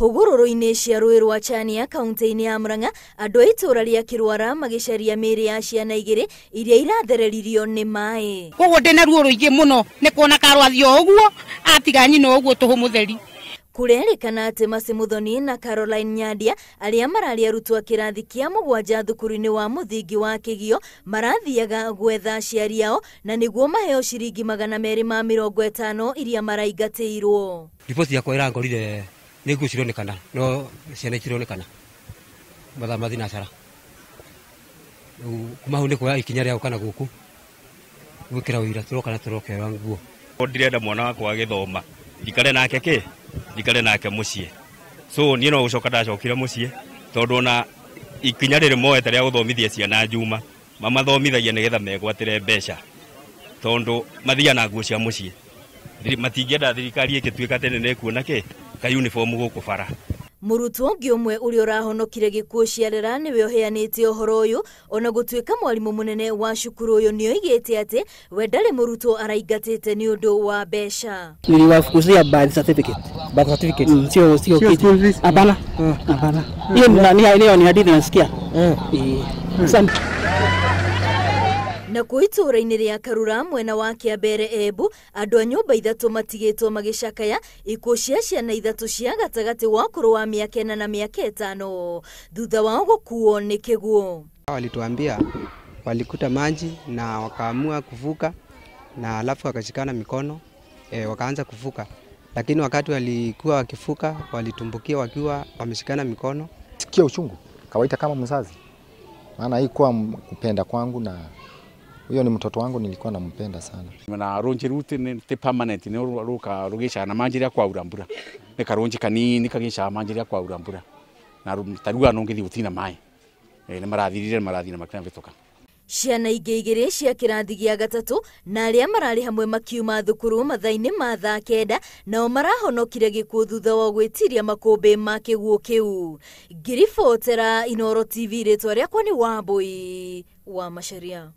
Hũgũrũrũ-inĩ cia rũĩ rwa Chania kaunti-inĩ ya Murang'a, andũ a itũũra rĩa Kĩrwara magĩcaria mĩĩrĩ ya ciana igĩrĩ iria irathereririo nĩ maĩ. Koguo ndĩna ruo rũingĩ mũno nĩ kuona karwathi o ũguo atiga nyina ũguo tũhũ mũtheri. Kũrerĩkana atĩ Mercy Muthoni na Caroline Nyandia arĩa mararĩ arutwo a kĩrathi kĩa mũgwanja thukuru-inĩ wa mũthingi wa Kĩgio marathiaga gwetha aciari ao na nĩguo maheo ciringi 250 iria maraingatĩirwo. Riboti yakwa ĩrangorire nĩ nguo cironekana no ciana itironekana mathaa ma thinacara. Rĩu kuma hau nĩ kuoya ikinya rĩa gũka na gũkũ gwĩkĩra ũira tũroka na tũrokerwa nguo. Ndirenda mwana wakwa agĩthoma njikare nake kĩ njikare nake mũciĩ, so niĩ no gũcoka ndacokire mũciĩ tondũ ona ikinya rĩrĩ moete rĩa gũthomithia ciana njuma mamathomithagia nĩgetha megwatĩre mbeca tondũ mathiaga na nguo cia mũciĩ, matingĩenda thirikari ĩgĩtuĩka atĩ nĩ ĩkuona kĩ ka uniform gũkũ bara. Mũrutwo ũngĩ ũmwe ũrĩa ũrahonokire gĩkuũ ciarera nĩwe ũheanĩte ũhoro ũyũ, ona gũtuĩka mwarimũ mũnene wa cukuru ũyũ nĩoigĩte atĩ we ndarĩ mũrutwo araingatĩte nĩ ũndũ wa mbeca. Niliwafukuzia birth certificate. Birth certificate? Sio Sio kitu. school fees? Hapana. Hapana. Hiyo ni hadithi nasikia. Asante. Na kũu itũũra-inĩ rĩa Karura mwena wa Kĩambere Embu, andũ a nyũmba ithatũ matigĩtwo magĩcakaya ikuũ cia ciana ithatũ cia gatagatĩ wa ũkũrũ wa mĩaka 4 na mĩaka 5 thutha wao gũkuo nĩ kĩguũ. Walituambia walikuta maji na wakaamua kuvuka na alafu wakashikana mikono, wakaanza kuvuka, lakini wakati walikuwa wakivuka walitumbukia wakiwa wameshikana mikono. Sikia uchungu kawaida kama mzazi, maana hii kwa kupenda kwangu na huyo ni mtoto wangu, nilikuwa nampenda sana. Na ronji ruti ni ti permanent, ni ruka rugisha na manjira kwa urambura. Ni karonji kanini kagisha manjira kwa urambura. Na tarua nongi utina mai. Ni marathirire marathina makina bitoka. Ciana ingĩ igĩrĩ cia kĩrathi gĩa gatatũ na arĩa mararĩ hamwe makiuma thukuru mathaa-inĩ ma thaa 9 nao marahonokire gĩkuũ thutha wa gwĩtiria makũmbĩ ma kĩguũ kĩu. Ngiribotera Inooro TV, rĩtwa rĩakwa nĩ Wambui wa Macharia.